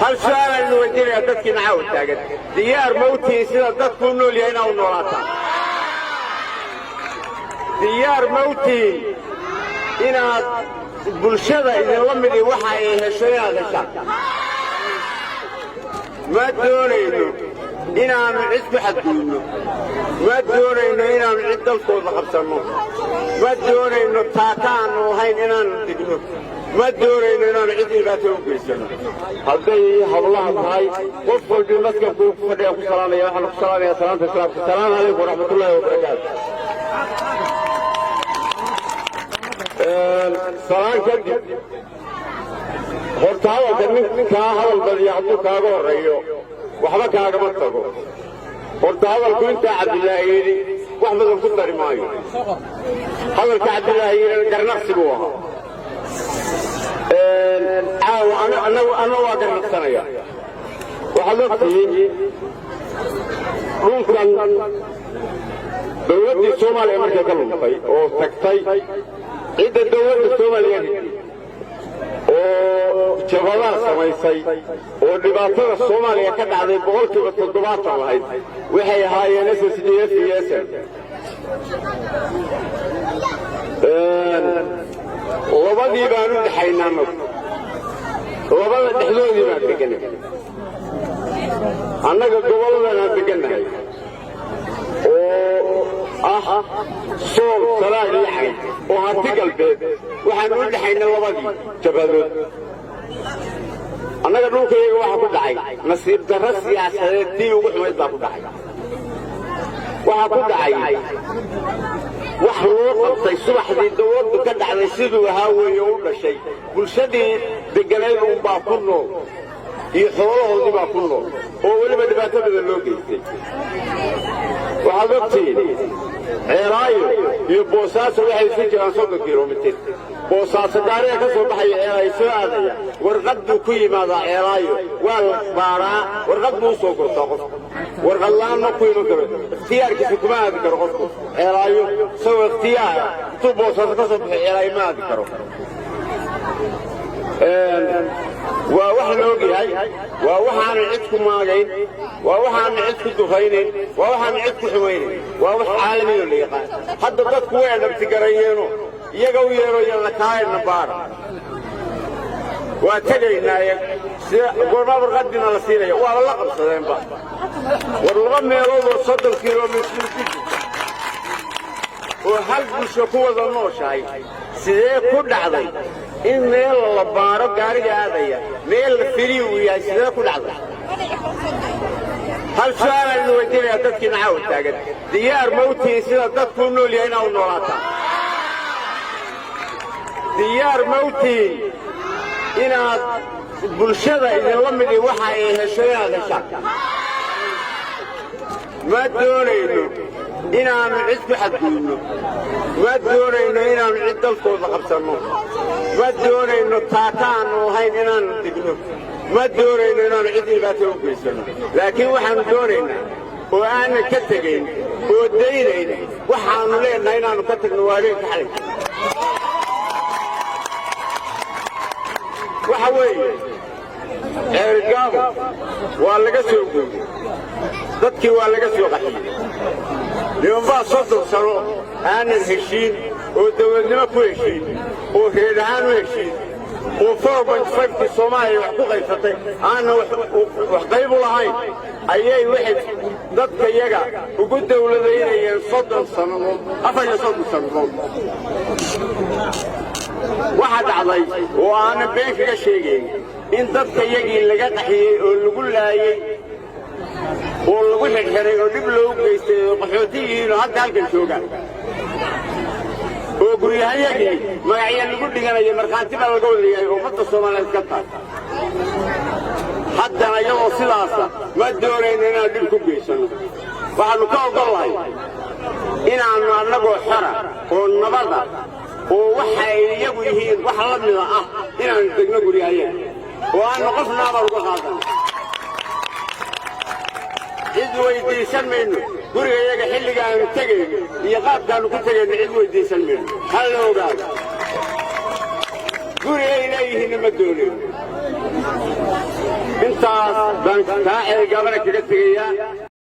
Hal su'aalaan idin weydiinayaa dadkiina caawa taagan: diyaar ma u tihiin sida dadku u nool yahay inaa u noolaataan? Diyaar ma u tihiin inaad bulshada idinla midii waxa ay hesho inaad heshaan? Ma doonayno inaannu cid ku xadgudubno, ma doonayno inaannu cid dalkooda qabsanno, ma doonayno taakaannu lahayn inaannu degno, ma doonayno inaannu cid dhibaato u geysanno. Hadday hablaha tahay, qof walbii maskabkuu ku fadhiya ku salaamaya. Waxaan ku salaamayaa salaanta Islaamka. Asalaamu calaykum waraxmatullaahi wabarakaatu. Salaan kadib, horta hadalka nin kaa hadal badiya hadduu kaaga horreeyo, waxba kaagama tago. Horta hadalku intaa Cabdilaahi yidhi wax badan ku dari maayo. Hadalka Cabdilaahi yidhi garnaqsi buu ahaa. Caawa anna waa garnaqsanaya. Waxaad ogtihiin dhulkan dawladdii Soomaaliya markay ka luntay oo tagtay, cidda dawladda Soomaaliya oo jabhadaha samaysay oo dhibaatada Soomaaliya ka dhacday 70% lahayd waxay ahaayeen SSDF iyo SNM. Labadii baan u dhexaynaa annagu, labada dhexdoodii baan deganay. Annaga gobolladanaan degannahay oo ah Sool, Sanaag iyo Cayn oo Harti Galbeed, waxaannu u dhexaynay labadii jabhadood. Annaga dhulkayaga waxaa ku dhacay nasiib darro siyaasadeed tii ugu xumayd baa ku dhacay. Waxaa ku dhacay wax loo qabtay subaxdii dawladdu ka dhacday siduu ahaa weeye u dhashay. Bulshadii degganayd uunbaa ku nool iyo xoolahoodii baa ku nool, oo weliba dhibaato badan loo geystay. Waxaad ogtihiin Ceelaayo iyo Boosaaso waxay isu jiraan 30 kilomitir. Boosaaso gaariga ka soo baxaya Ceelaayo soo aadaya, warqad buu ku yimaadaa. Ceelaayo waa la baaraa, warqad buu u soo gurtaa qofku. Warqad la'aan ma ku iman karo, ikhtiyaarkiisa kuma aadi karo qofku Ceelaayo. Isagoo ikhtiyaara intuu Boosaaso ka soo baxo Ceelaayo ma aadi karo. Waa wax la og yahay, waa waxaanan cid ku maagayn, waa waxaanan cid ku dufaynayn, waa waxaanan cid ku xumaynayn, waa wax caalamiyo la yaqaan. Hadda dadku way dhabtigarayeeno iyaga u yeero yalla kaayna baara. Waa tegaynaaye, goormaa warqadiina la siinaya? Waaba la qabsadeenba. War laba meelood oo 30 kilomitir ku jirta oo hal bulsho ku wada nooshahay, sidee ku dhacday in meel la baaro gaariga aadaya, meel la free uu yahay? Sidee ku dhacday? Hal su'aalaan idin weydiinayaa dadkiina caawa taagan: diyaar ma u tihiin sida dadku u nool yahay inaa u noolaataan? Diyaar ma u tihiin inaad bulshada idinla midii waxa ay hesho inaad heshaan? Ma doonayno inaannu cid ku xadgudubno, ma doonayno inaannu cid dalkooda qabsanno, ma doonayno taakaannu lahayn inaannu degno, ma doonayno inaannu cid dhibaato u geysanno. Laakiin waxaannu doonaynaa oo aanan ka tegayn oo daynayn waxaannu leennahay inaannu ka tagno waa habeenka xalay. Waxa weeye, Ceerigaabo waa laga soo gooyey dadkii, waa laga soo qaxiyey. Nimanbaa 30 sano aanan heshiin oo dawladnimo ku heshiin oo reer ahaan u heshiin oo 4.5-kii Soomaaliya wax ku qaybsatay aanan wax qayb u lahayn ayay waxay dadka yaga ugu dawladaynayeen 30 sannadood, 34 sannadood. Waxaa dhacday oo aanan been kaga sheegayn in dadka yagii laga qaxiyey oo lagu laayey oo lagu xidhxiray oo dhib loogu geystay oo qaxooti yihiin oo hadda halkan joogaan oo guryahayagii magacya lagu dhiganayo. Markhaanti baa laga wada yahay oo ummadda Soomaaliyeed ka tahay. Haddana iyadoo sidaasa ma doonayno inaan dhib ku geysanno. Waxaannu ka oggollahay inaannu annagoo xora oo nabada oo waxa ay iyagu yihiin wax la mida ah inaannu degno guryahayaga oo aannu qofna amar uga qaadan. Cid weyddiisan mayno gurigayaga xilligaannu tegayno iyo qaabkaannu ku tegayno. Cid weyddiisan mayno, ha la ogaado. Gurigay leeyihiinna ma doonayno. Intaas. Intaas baan taa Ceerigaabana kaga tegayaa.